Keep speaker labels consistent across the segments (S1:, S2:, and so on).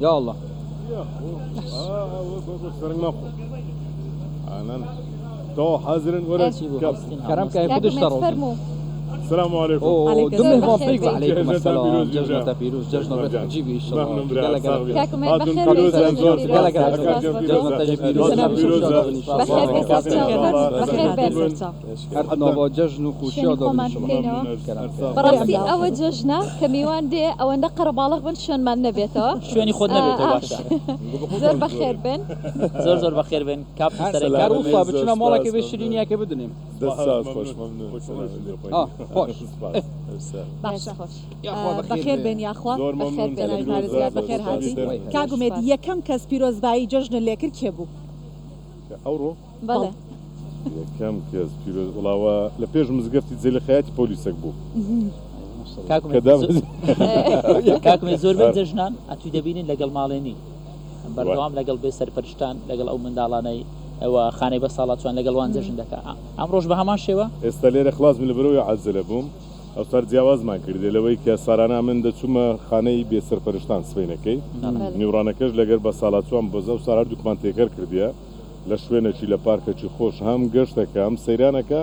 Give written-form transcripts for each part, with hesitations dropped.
S1: یا الله.
S2: تو حاضرن ولا
S1: كرم كاي خودش ترى
S2: السلام عليكم
S1: اوه دم فيك وعليكم السلام ججنا بيروز ججنا عجيب ان شاء الله
S3: بەخێر
S1: ناوە جەژن و خۆشی
S3: بەڕاستی ئەوە جەژنە کە میوان دێ ئەوەندە قەرەباڵغ بن شوێنمان نەبێتەوە
S4: شوێنی خۆت نەبێتەوە باشە
S3: زۆر بەخێر بن
S4: زۆر زۆر بەخێر بن کاپ
S1: وسا بچنە ماڵەکە بێ شیرینیەکە بدنیم
S2: خۆش
S1: خۆش
S5: باشە بەخێر بێن یاخوا پارێزگار بەخێر هاتی کاک ئومێد یەکەم کەس پیرۆزبایی جەژنت لێکرد کێ بوو؟
S2: ئەوڕۆ
S3: بەڵێ
S2: یەکەم کەس پیرۆز وڵاوە لە پێش مزگەفتی جێلی خەیاتی پۆلیسێک بوو
S4: کاک ئومێد زۆربەی جەژنان ئەتوو دەبینین لەگەڵ ماڵێنی بەردەوام لەگەڵ بێ سەرپەرشتان لەگەڵ ئەو منداڵانەی ئەوە خانەی بە ساڵاچوان لەگەڵ وان جەژن دەکا ئەمڕۆش بە هەمان شێوە
S2: ئێستا لێرە خلاص من لەبەرەوەی عەجەلە بووم ئەوسار جیاوازمان کردێ لەوەی کە سارانا من دەچوومە خانەی بێ سەرپەرشتان سبەینەکەی نیوڕانەکەش لەگەر بە ساڵاچوان بۆزە و سار هەردووکمان تێکەر کردیە لە شوێنەکی لە پارکەکی خۆش هەم گەشتەکە هەم سەیرانەکە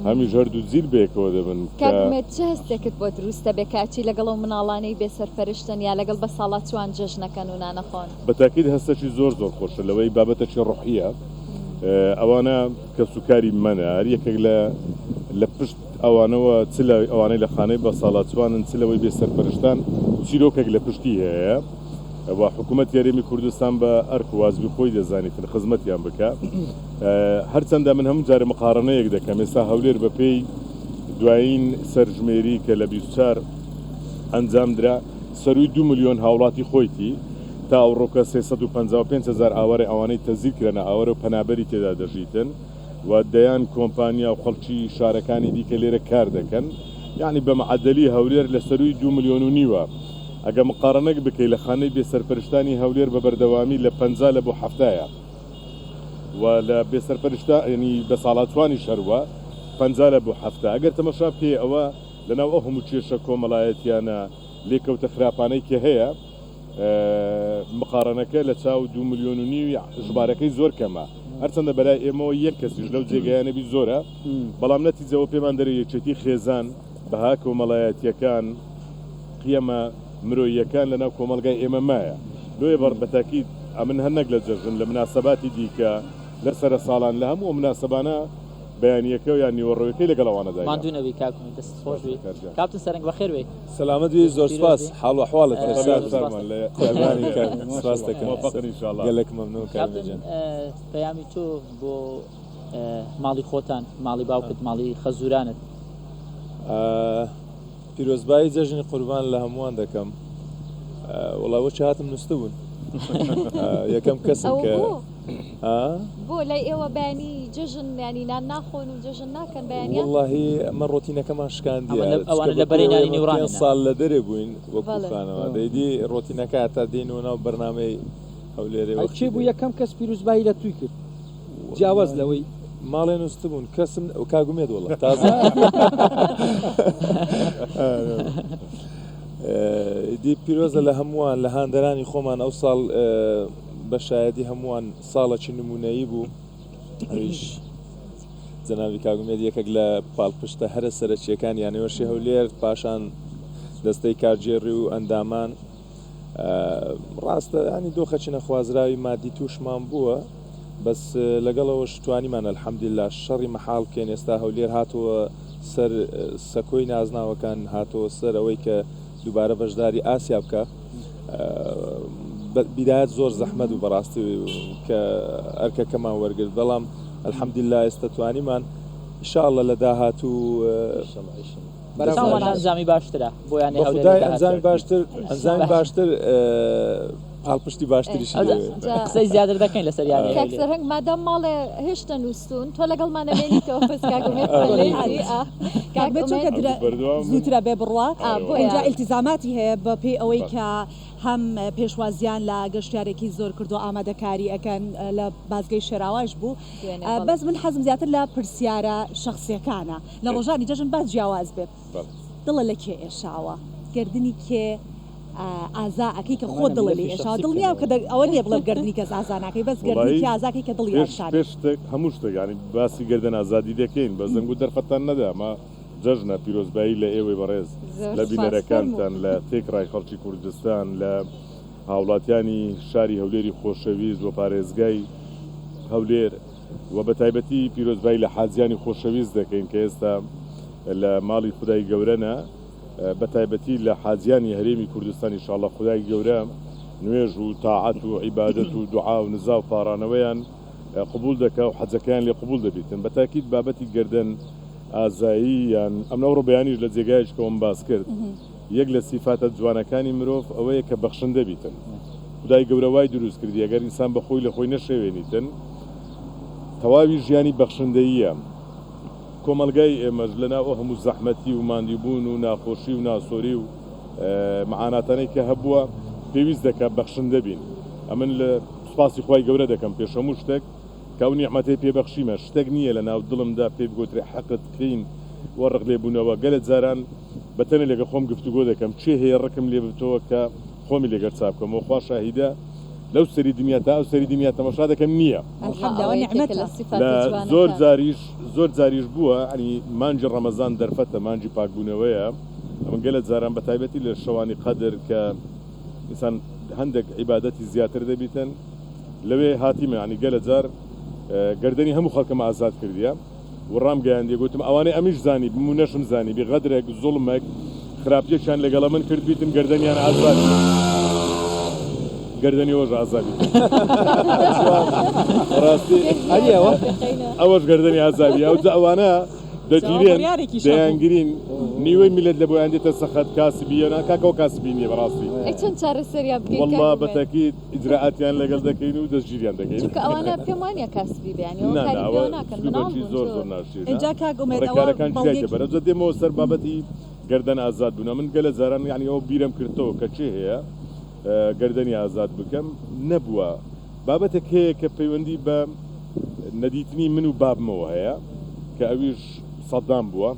S2: هەمیش هەردوو جیل بەیەکەوە دەبن
S3: کە. کاک ئومێد چ هەستێکت بۆ دروست دەبێ کە ئەچی لەگەڵ ئەو مناڵانەی بێ سەرپەرشتن یا لەگەڵ بەساڵاچوان جەژنەکەن و نانەخۆن؟
S2: بە تاکید هەستەکی زۆر زۆر خۆشە لەوەی بابەتەکی ڕۆحیە ئەوانە کەسوکاری منە هەر یەکێک لە لە پشت ئەوانەوە چ لە ئەوانەی لە خانەی بەساڵاچوانن چ لەوەی بێ سەرپەرشتان چیرۆکێک لە پشتی هەیە و حکوومەتی هەرێمی کوردستان بە ئەرک و واجبی خۆی دەزانیتن خزمەتیان بکا. هەرچەندە من هەموو جارێ مقارەنەیەک دەکەم ئێستا هەولێر بە پێی دوایین سەرژمێری کە لە 24 ئەنجام درا سەرووی 2 ملیۆن هاوڵاتی خۆیتی تا ئەوڕۆکە 355 هەزار ئاوارەی ئەوانەی تەزیل کرانە ئاوارە و پەنابەری تێدا دەژیتن و دەیان کۆمپانیا و خەڵکی شارەکانی دیکە لێرە کار دەکەن یەعنی بە معەدەلی هەولێر لە سەرووی دوو ملیۆن و نیوە ئەگە مقارەنەک بکەی لە خانەی بێ سەرپەرشتانی هەولێر بە بەردەوامی لە 50 لە بۆ حەفتایە و لە بێ سەرپەرشتا یەعنی بە ساڵاچوانیش هەروە 50 لە بۆ حەفتا ئەگەر تەمەشا بکەی ئەوە لەناو ئەو هەموو کێشە کۆمەڵایەتیانە لێکەوتە خراپانەی کە هەیە مقارەنەکە لە چاو دوو ملیۆن و نیوی ژمارەکەی زۆر کەمە هەرچەندە بەلای ئێمەوە یەک کەسیش لەو جێگایە نەبی زۆرە بەڵام نەتیجەوە پێمان دەرێ یەکێتی خێزان بەها کۆمەڵایەتیەکان قیەمە مرۆییەکان لەناو کۆمەڵگای ئێمە مایە لۆیە بە بەتاکید ئەمن هەر نەک لە جەژن لە مناسەباتی دیکە لە سەرە ساڵان لە هەموو ئەو مناسەبانە بەیانیەکە یان نیوەڕۆیەکەی لەگەڵ ئەوانە داینام.
S4: ماندوو نەبی کاک ئومید دەستت خۆش بی. کاپتن سەرنگ بەخێر بێی.
S6: سەلامەت بی زۆر سوپاس حاڵ و ئەحواڵت
S2: سەرشار قوربانی کاک سوپاس
S6: دەکەم گەلەک مەمنون کاک ئومید جان.
S4: پەیامی تۆ بۆ ماڵی خۆتان ماڵی باوکت ماڵی خەزورانت.
S6: پیرۆزبایی جەژنی قوربان لە هەمووان دەکەم وەڵا وەچ هاتم نووسبوون یەکەم کەسم کە
S3: بۆ لای ئێوە بەیانی جەژن یانی نان ناخۆن و جەژن ناکەن بەیانیان؟
S6: وەڵاهی ئەمە ڕۆتینەکەمان شکاندیە
S4: ئەوانە لە بەرەی نانی نیوڕانن
S6: ساڵ لە دەرێ بووین وەکو خانەوادە ئیدی ڕۆتینەکە هەتا دێینەوە ناو بەرنامەی هەولێرێ
S1: ئەی کێ بوو یەکەم کەس پیروزبایی لە توی کرد جیاواز لەوەی
S6: ماڵێ نووستبوون کەسم کاک ئومێد وەڵا تازە ئیدی پیرۆزە لە هەمووان لە هاندەرانی خۆمان ئەو ساڵ بە شایەدی هەمووان ساڵەکی نموونەیی بوو، ئەویش جەنابی کاک ئومێد یەکێک لە پاڵپشتە هەرە سەرەکییەکانی یانەی وەرشی هەولێر، پاشان دەستەی کارگێڕی و ئەندامان. ڕاستە ینی دۆخەکی نەخوازراوی مادی تووشمان بووە، بەس لەگەڵەوەش توانیمان الحمدللە شەڕی مەحاڵ بکەین، ئێستا هەولێر هاتەوە سەر سەکۆی نازناوەکان، هاتەوە سەر ئەوەی کە دووبارە بەشداری ئاسیا بکا. بیدایەت زۆر زەحمەت بوو بەڕاستی کە ئەرکەکەمان وەرگرت بەڵام الحمدللە ئێستا توانیمان ان شاء الله لە داهاتوو
S4: چاومان ئەنجامی باشترە بۆ یانەی هەولێر
S6: لە داهاتوو. ئەنجامی باشتر ئەنجامی باشتر پاڵپشتی باشتریشی دەوێت.
S4: قسەی زیاتر دەکەین لەسەر یانەی
S3: کاک هەولێر. سەرهەنگ مادام ماڵێ هێشتا نووستوون تۆ لەگەڵمان ئەمێنیتەوە بەس کاک ئومێد پەلەیەتی ئا
S5: کاک ئومێد چونکە درە زووترە بێ بڕوا ئینجا ئیلتیزاماتی هەیە بە پێی ئەوەی کە هەم پێشوازیان لە گەشتیارێکی زۆر کردووە ئامادەکاری ئەکەن لە بازگەی شێراواش بوو بەس من حەزم زیاتر لە پرسیارە شەخسیەکانە لە ڕۆژانی جەژن با جیاواز بێ دڵە لە کێ ئێشاوە گەردنی کێ. ئازا ئەکەی کە خۆت دڵی لێ ئێشاوە دڵنیام کە ئەوە نییە بڵێم گەردنی کەس ئازا ناکەی بەس گەردنی پێ ئازا کەی کە دڵی ئەشانێ.
S2: پێش شتێک هەموو شتێک یانی باسی گەردن ئازادی دەکەین بەس دەنگ و دەرفەتتان نەدا ئەمە جەژنە پیرۆزبایی لە ئێوەی بەڕێز لە بینەرەکانتان لە تێکڕای خەڵکی کوردستان لە هاوڵاتیانی شاری هەولێری خۆشەویست و پارێزگای هەولێر و بە تایبەتی پیرۆزبایی لە حاجیانی خۆشەویست دەکەین کە ئێستا لە ماڵی خودای گەورەنە بە تایبەتی لە حاجیانی هەرێمی کوردستان ان شاءاللە خودای گەورە نوێژ و تاعەت و عیبادەت و دوعا و نزا و پاڕانەوەیان قبوڵ دەکا و حەجەکەیان لێ قبوڵ دەبیتن بە تاکید بابەتی گەردەن ئازایی یان ئەمن ئەوڕۆ بەیانیش لە جێگایەکی کەوەم باس کرد یەک لە سیفاتە جوانەکانی مرۆڤ ئەوەیە کە بەخشندە بیتن خودای گەورە وای دروست کردی ئەگەر ئینسان بە خۆی لە خۆی نەشێوێنیتن تەواوی ژیانی بەخشندەییە. کۆمەڵگای ئێمەش لەناو ئەو هەموو زەحمەتی و ماندیوبوون و ناخۆشی و ناسۆری و معاناتانەی کە هەبووە پێویست دەکات بەخشندە بین. ئەمن لە سوپاسی خوای گەورە دەکەم پێش هەموو شتێک کە ئەو نیعمەتەی پێ بەخشیمە. شتێک نییە لە ناو دڵمدا پێی بگۆترێ حەقد، قین و ڕق لێبوونەوە. گەلێ جاران بە تەنێ لەگەڵ خۆم گفتوگۆ دەکەم کێ هەیە ڕقم لێ ببتەوە کە خۆمی لەگەر چاک بکەمەوە. خوا شاهیدە لەو سەری دنیا تا ئەو سەری دنیا تەماشا دەکەم نییە.
S5: الحمدللە ئەوە نیعمەتە.
S2: لە زۆر جاریش زۆر جاریش بووە یانی مانگی ڕەمەزان دەرفەتە مانگی پاکبوونەوەیە ئەمن گەلە جاران بە تایبەتی لە شەوانی قەدر کە ئینسان هەندێک عیبادەتی زیاتر دەبیتن لەوێ هاتیمە یانی گەلە جار گەردەنی هەموو خەڵکم ئازاد کردیە و ڕامگەیاندیە گوتم ئەوانەی ئەمیش زانیبم و نەشم زانیبی غەدرێک زوڵمێک خراپیەکیان لەگەڵە من کردبیتن گەردەنیان ئازاد بیت گەردەنی ئەوەش ئازاد بیت ڕاستی ئەوەش گەردەنی ئازادی ئەو جا ئەوانە دەگیرێن دەیانگرین نیوەی میلەت لە بۆیان دێتە سەخت کاسبیە نا کاکەوە کاسبی نییە بەڕاستی
S3: ئەی چۆن چارەسەریان بکەین
S2: والله بەتەکید ئیجرائاتیان لەگەڵ دەکەین و دەستگیریان دەکەین.
S3: چونکە ئەوانە پێم وانیە کاسبی بێ یانی ئەوە کاری پێوە ناکەن مناڵ بوون
S2: زۆر زۆر ناشرینە ئینجا کاک ئومێد ئەوە ڕێکارەکان جیای دەبەر ئەوجا دێمەوە سەر بابەتی گەردەن ئازاد بوون ئەمن گەلە جاران یانی ئەوە بیرم کردەوە کە کێ هەیە گەردەنی ئازاد بکەم نەبووە بابەتێک هەیە کە پەیوەندی بە نەدیتنی من و بابمەوە هەیە کە ئەویش سەدام بووە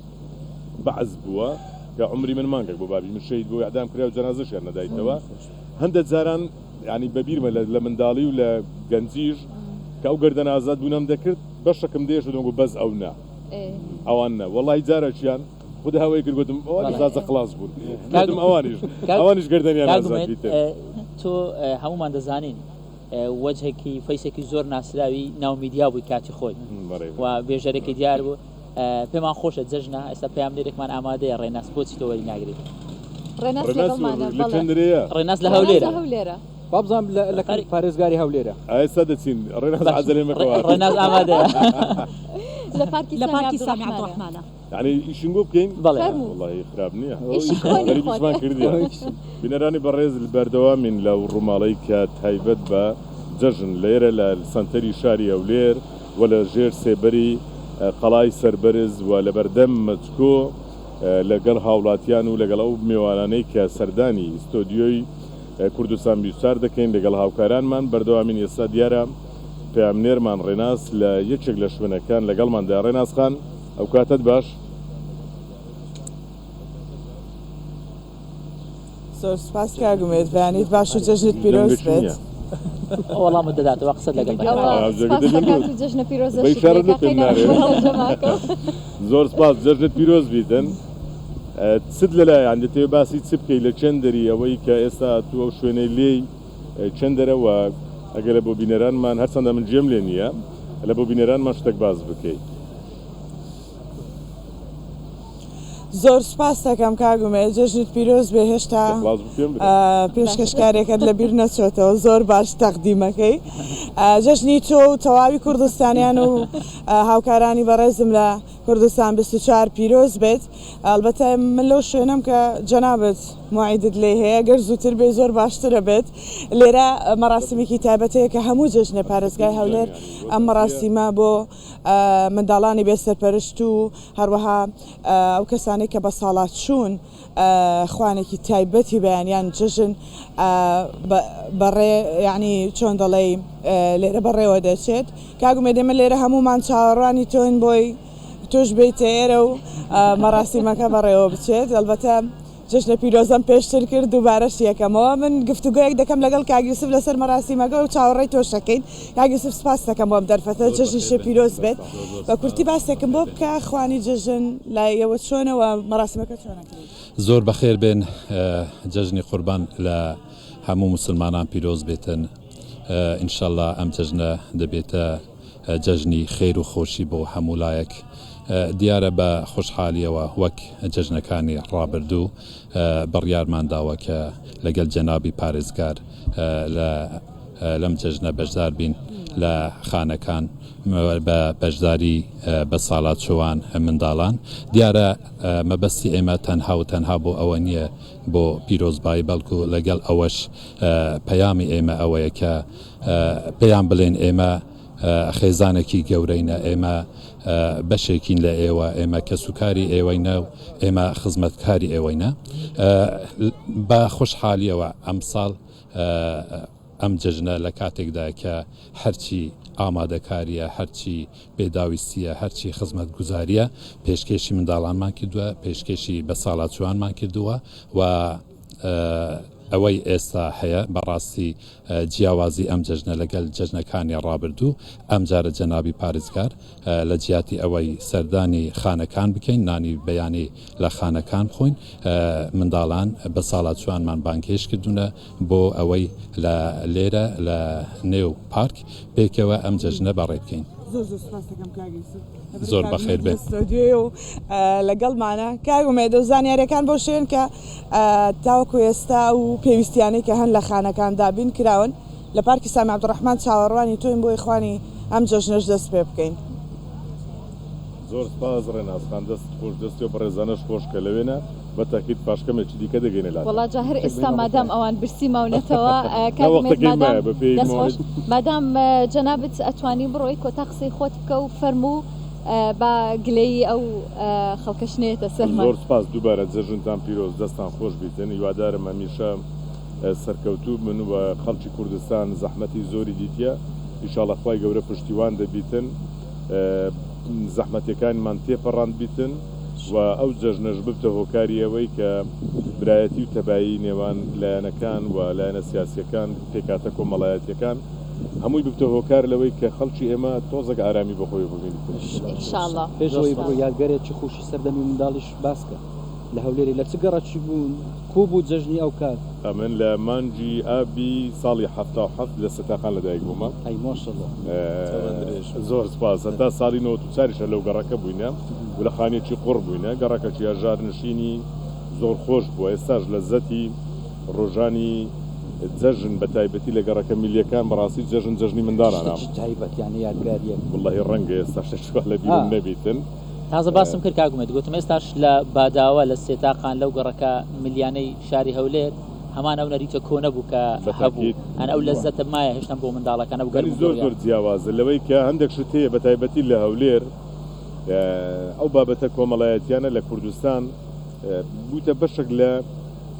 S2: بەعس بووە کە عومری من مانگێک بۆ بابی من شەهید بوو ئیعدام کرا و جەنازەشیان نەدایتەوە هەندە جاران یانی بەبیرمە لە منداڵی و لە گەنجیش کە ئەو گەردەن ئازاد بوونەم دەکرد بەشەکم دێشت دەمگوت بەس ئەو نا ئەوان نا وەڵی جارەکیان خدا هەوەی کرد گوتم ئەوانیش تازە خلاص بوون گوتم ئەوانیش ئەوانیش گەردەنیان ئازاد بیتن.
S4: تۆ هەموومان دەزانین وەجهێکی فەیسێکی زۆر ناسراوی ناو میدیا بووی کاتی خۆی و بێژەرێکی دیار بوو پێمان خۆشە جەژنە ئێستا پەیامنێرێکمان ئامادەیە ڕێناس بۆچی تۆ وەری ناگری
S3: ڕێناس لەگەڵمانە
S2: بەڵێ
S4: ڕێناس لە هەولێرە هەولێرە
S1: وابزانم لە پارێزگاری هەولێرە
S2: ئێستا دەچین ڕێناس عەجەلەی مەکەوە
S4: ڕێناس ئامادەیە
S3: لە پارکی
S5: لە پارکی سامی عەبدوڕەحمانە
S2: یعنی ئیشنگۆ بکەین
S4: بەڵێ
S2: وەڵی خراپ نییە غەریبیشمان کردیە بینەرانی بەڕێز بەردەوامین لەو ڕووماڵەی کە تایبەت بە جەژن لێرە لە سەنتەری شاری هەولێر و لە ژێر سێبەری قەڵای سەربەرز و لەبەردەم مەچکۆ لەگەڵ هاوڵاتیان و لەگەڵ ئەو مێوانانەی کە سەردانی ستۆدیۆی کوردستان 24 دەکەین لەگەڵ هاوکارانمان بەردەوامین ئێستا دیارە پەیامنێرمان ڕێناس لە یەکێک لە شوێنەکان لەگەڵماندا ڕێناس خان ئەوکاتەت باش.
S7: زۆر سوپاس کاک ئومێد بەیانیت باش و جەژنت پیرۆز بێت.
S4: وەڵامت دەداتەوە قسەت لەگەڵ
S3: جەژنە پیرۆز
S2: زۆر سپاس جەژنت پیرۆز بیتن چت لەلایان دەتەوێت باسی چ بکەیت لە چەندەری ئەوەی کە ئێستا تو ئەو شوێنەی لێی چەندەرەوە ئەگەر لە بۆ بینەرانمان هەرچەندە من گوێم لێ نییە لە بۆ بینەرانمان شتێک باس بکەیت.
S7: زۆر سوپاست دەکەم کاک ئومێد جەژنت پیرۆز بێ هێشتا پێشکەشکارێکت لە بیر نەچۆتەوە زۆر باش تەقدیمەکەی جەژنی تۆ و تەواوی کوردستانیان و هاوکارانی بەڕێزم لە کوردستان 24 پیرۆز بێت ئەلبەتە من لەو شوێنم کە جەنابت موعیدت لێ هەیە گەر زووتر بێ زۆر باشترە بێت لێرە مەراسیمێکی تایبەتەیە کە هەموو جەژنێ پارێزگای هەولێر ئەم مەراسیمە بۆ منداڵانی بێ سەرپەرشت و هەروەها ئەو کەسانەی کە بەساڵاچوون خوانێکی تایبەتی بەیانیان جەژن بەڕێ یعنی چۆن دەڵێی لێرە بەڕێوە دەچێت کاک ئومێد ئێمە لێرە هەمومان چاوەڕوانی تۆین بۆی تۆش بێیتە ئێرە و مەراسیمەکە بەڕێوە بچێت ئەلبەتە. جەژنە پیرۆزەم پێشتر کرد دووبارەشی ئەکەمەوە. من گفتوگۆیەک دەکەم لەگەڵ کاک یوسف لەسەر مەراسیمەکە و چاوەڕێی تۆش ئەکەین. کاک یوسف سپاست دەکەم بۆ ئەم دەرفەتە، جەژنیشت پیرۆز بێت. بە کورتی باسێکم بۆ بکە خوانی جەژن لای ئێوە چۆنە و مەراسیمەکە چۆن ئەکرێت؟
S8: زۆر بەخێر بێن جەژنی قوربان لە هەموو موسلمانان پیرۆز بێتن ان شاءاللە ئەم جەژنە دەبێتە جەژنی خێر و خۆشی بۆ هەموو لایەک دیارە بە خۆشحالیەوە وەک جەژنەکانی ڕابردوو بڕیارمان داوە کە لەگەل جەنابی پارێزگار لە لەم جەژنە بەشدار بین لە خانەکان بە بەشداری بە ساڵاچووان منداڵان دیارە مەبەستی ئێمە تەنها و تەنها بۆ ئەوە نییە بۆ پیرۆزبایی بەڵکو لەگەڵ ئەوەش پەیامی ئێمە ئەوەیە کە پێیان بڵێن ئێمە خێزانێکی گەورەینە، ئێمە بەشێکین لە ئێوە، ئێمە کەسوکاری ئێوەینە و ئێمە خزمەتکاری ئێوەینە. بە خۆشحالییەوە ئەمساڵ ئەم جەژنە لە کاتێکدایە کە هەرچی ئامادەکارییە، هەرچی پێداویستییە، هەرچی خزمەتگوزارییە پێشکێشی منداڵانمان کردووە، پێشکێشی بەساڵاچووانمان کردووە و ئەوەی ئێستا هەیە بەڕاستی جیاوازی ئەم جەژنە لەگەل جەژنەکانی ڕابردوو، ئەمجارە جەنابی پارێزگار لە جیاتی ئەوەی سەردانی خانەکان بکەین نانی بەیانی لە خانەکان بخۆین منداڵان بەساڵاچووانمان بانگهێشت کردوونە بۆ ئەوەی لە لێرە لە نێو پارک پێکەوە ئەم جەژنە بەڕێ بکەین.
S7: زۆر زۆر سوپاس دەکەم کاک یوسف.
S8: زۆر بەخێر بێن.
S7: ستۆدیۆیە و لەگەڵمانە کاک ئومێد و زانیاریەکان بەو شێوەیەن کە تاوەکو ئێستا ئەو پێویستیانەی کە هەن لە خانەکان دابین کراون لە پارکی سامی عەبدولڕەحمان چاوەڕوانی تۆین بۆی خوانی ئەم جەژنەش دەست پێ بکەین.
S2: زۆر سپاس ڕێناس خان دەستت خۆش دەستی ئەو بەڕێزانەش خۆش کە لەوێنە بە تاکید پاش کەمێکی دیکە دەگەینە لاتان.
S3: وەڵا جا هەر ئێستا مادام ئەوان برسی ماونەتەوە کاک ئومێد مادام دەست خۆش مادام جەنابت ئەتوانی بڕۆی کۆتا قسەی خۆت بکە و فەرموو با گلەیی ئەو خەڵکەش نەیەتە سەرمان.
S2: زۆر سوپاس دووبارە جەژنتان پیرۆز دەستان خۆش بیتن هیوادارم هەمیشە سەرکەوتوو بن و خەڵکی کوردستان زەحمەتی زۆری دیتیە ئیشاڵا خوای گەورە پشتیوان دەبیتن زەحمەتیەکانمان تێپەڕاند بیتن و ئەو جەژنەش ببتە هۆکاری ئەوەی کە برایەتی و تەبایی نێوان لایەنەکان و لایەنە سیاسیەکان پێکهاتە کۆمەڵایەتیەکان هەمووی ببتە هۆکار لەوەی کە خەڵکی ئێمە تۆزەک ئارامی بۆ خۆی ببینیتن.
S3: ان شاء اللە.
S1: پێش ئەوەی بڕۆی یادگارێکی خۆشی سەردەمی منداڵیش باس کە. لە هەولێری لە چ گەڕەکی بوون؟ کوو بوو جەژنی ئەو کات؟
S2: ئەمن لە مانگی ئابی ساڵی 77 لە سەتاقان لە دایک بوومە.
S1: ئەی ماشەڵا.
S2: تەمەن درێژ. زۆر سپاس. هەتا ساڵی 94 یش هەر لەو گەڕەکە بووینە و لە خانیەکی قوڕ بووینە. گەڕەکەکی هەژار نشینی زۆر خۆش بووە. ئێستاش لەزەتی ڕۆژانی جەژن بە تایبەتی لە گەڕەکە میللیەکان بەڕاستی جەژن جەژنی منداڵانە.
S1: شتێکی تایبەت یانی یادگاریەک.
S2: وەڵاهی ڕەنگە ئێستا شتێکی وا لە بیرم نەبیتن.
S4: تازە باسم کرد کاک ئومێد گوتم ئێستاش لە باداوە لە سێتاقان لەو گەڕەکە ملیانەی شاری هەولێر هەمان ئەو نەریتە کۆنە بوو کە هەبوو ئەن ئەو لەزەتە مایە هێشتا بۆ منداڵەکان ئەو گەرم
S2: زۆر زۆر جیاوازە لەوەی کە هەندێک شت هەیە بە تایبەتی لە هەولێر ئەو بابەتە کۆمەڵایەتیانە لە کوردستان بووتە بەشێک لە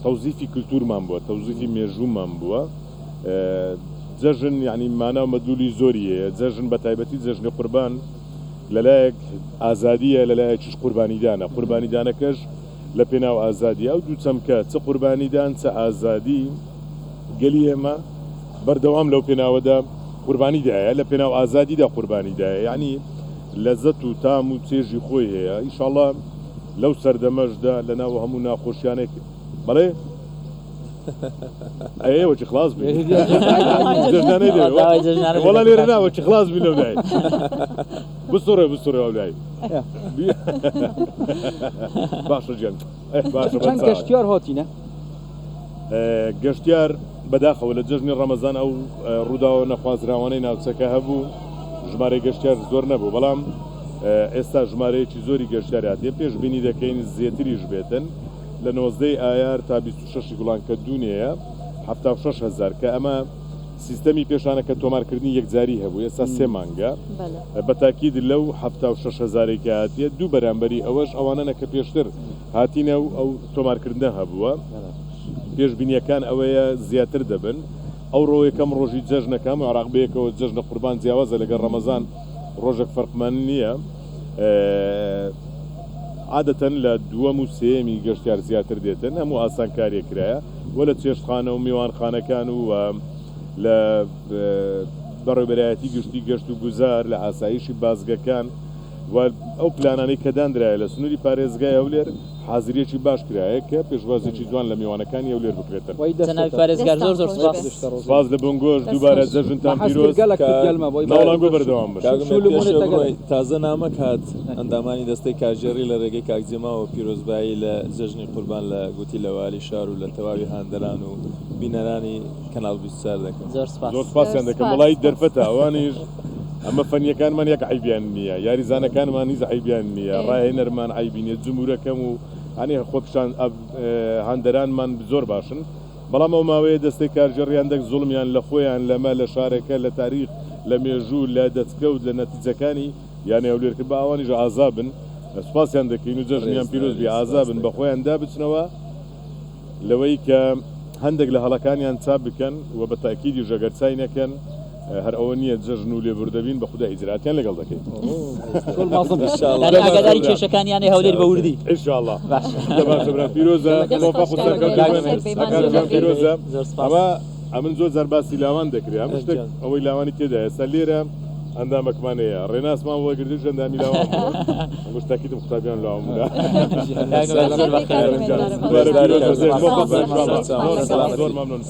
S2: تەوزیفی کلتورمان بووە، تەوزیفی مێژوومان بووە. جەژن یعنی مانا و مەدلولی زۆری هەیە. جەژن بە تایبەتی جەژنی قوربان لەلایەک ئازادییە، لەلایەکیش قوربانیدانە. قوربانیدانەکەش لە پێناو ئازادییە. ئەو دوو چەمکە چ قوربانیدان چ ئازادی، گەلی ئێمە بەردەوام لەو پێناوەدا قوربانی دایە، لە پێناو ئازادیدا قوربانی دایە. یعنی لەزەت و تام و چێژی خۆی هەیە. ئیشاڵڵا لەو سەردەمەشدا لە ناو هەموو ناخۆشیانێک بەڵێ ئەی وەچی خلاص بی جەژنانەی دەوێ وەڵا لێرە نا وەچی خلاص بی لەو لای بسڕێ بسڕێ ئەو لای باشە گیان باشە
S1: چەند گەشتیار هاتینە
S2: گەشتیار بەداخەوە لە جەژنی ڕەمەزان ئەو ڕووداوە نەخوازراوانەی ناوچەکە هەبوو ژمارەی گەشتیار زۆر نەبوو بەڵام ئێستا ژمارەیەکی زۆری گەشتیار هاتیە پێشبینی دەکەین زێتریش بێتن لە 19 ئایار تا 26 گوڵان کە دوونێیە 76 هەزار کە ئەمە سیستەمی پێشانە کە تۆمارکردنی یەکجاری هەبوو ئێستا سێ مانگە بە تاکید لەو 76 هەزارەی کە هاتیە دوو بەرامبەری ئەوەش ئەوانەنە کە پێشتر هاتینە و ئەو تۆمارکردنە هەبووە. پێشبینییەکان ئەوەیە زیاتر دەبن. ئەوڕۆ یەکەم ڕۆژی جەژنە کە هەموو عێراق بەیەکەوە جەژنە قوربان جیاوازە لەگەڵ ڕەمەزان ڕۆژێک فەرقمان نییە. عادەتەن لە دووەم و سێیەمی گەشتیار زیاتر دێتن، هەموو ئاسانکارییەک کرایە و لە چێشتخانە و میوانخانەکان و لە بەڕێوبەرایەتی گشتی گەشت و گوزار، لە ئاسایشی بازگەکان و ئەو پلانانەی کە داندرایە لە سنووری پارێزگای هەولێر حازرییەکی باش کرایە کە پێشوازییەکی جوان لە میوانەکانی هەولێر بکرێتن.
S4: جەنابی پارێزگار زۆر زۆر سوپاس.
S2: سوپاس لە بۆنگۆش، دووبارە جەژنتان پیرۆز، ناوڵانگۆ بەردەوام بن.
S6: کاک ئومێد پێش ئەوەی بڕۆی تازە نامەک هات ئەندامانی دەستەی کارگێڕی لە رێگەی کاک جێماوە پیرۆزبایی لە جەژنی قوربان لە گوتی لە والی شار و لە تەواوی هاندەران و بینەرانی کەناڵ 24 دەکەن.
S4: زۆر سوپاس.
S2: زۆر سوپاسیان دەکەم وەڵایی دەرفەتە ئەوانیش ئەمە فەنیەکانمان یەک عەیبیان نییە یاریزانەکانمان هیچ عەیبیان نییە ڕاهێنەرمان عەیبی نییە جمهورەکەم و هەنێ خۆپیشان هاندەرانمان زۆر باشن بەڵام ئەو ماوەیە دەستەی کارگێڕی هەندێک زوڵمیان لە خۆیان لەمە لە شارەکە لە تاریخ لە مێژوو لە دەستکەوت لە نەتیجەکانی یانەی هەولێر کرد با ئەوانیش ئازابن سوپاسیان دەکەین و جەژنیان پیرۆز بی ئازابن بە خۆیاندا بچنەوە لەوەی کە هەندێک لە هەڵەکانیان چاپ بکەن و بە تاکیدیش ئەگەر چای نەکەن هەر ئەوە نییە جەژن و لێبوردەبین بە خودا ئیجراتیان لەگەڵ دەکەین.
S4: یانی ئاگاداری کێشەکانی یانەی هەولێر بە وردی.
S2: ان شاء الله. باشە برا پیرۆزە مۆفەق و سەرکەوتوو بن. پیرۆزە. ئەمە ئەمن زۆر جار باسی لاوان دەکرێ هەموو شتێک ئەوەی لاوانی تێدا ئێستا لێرە ئەندامەکمان هەیە ڕێناسمان وەگرتیش ئەندامی لاوان بوو ئەمەش تاکیدم قوتابیان لاوان بوون. زۆر مەمنون.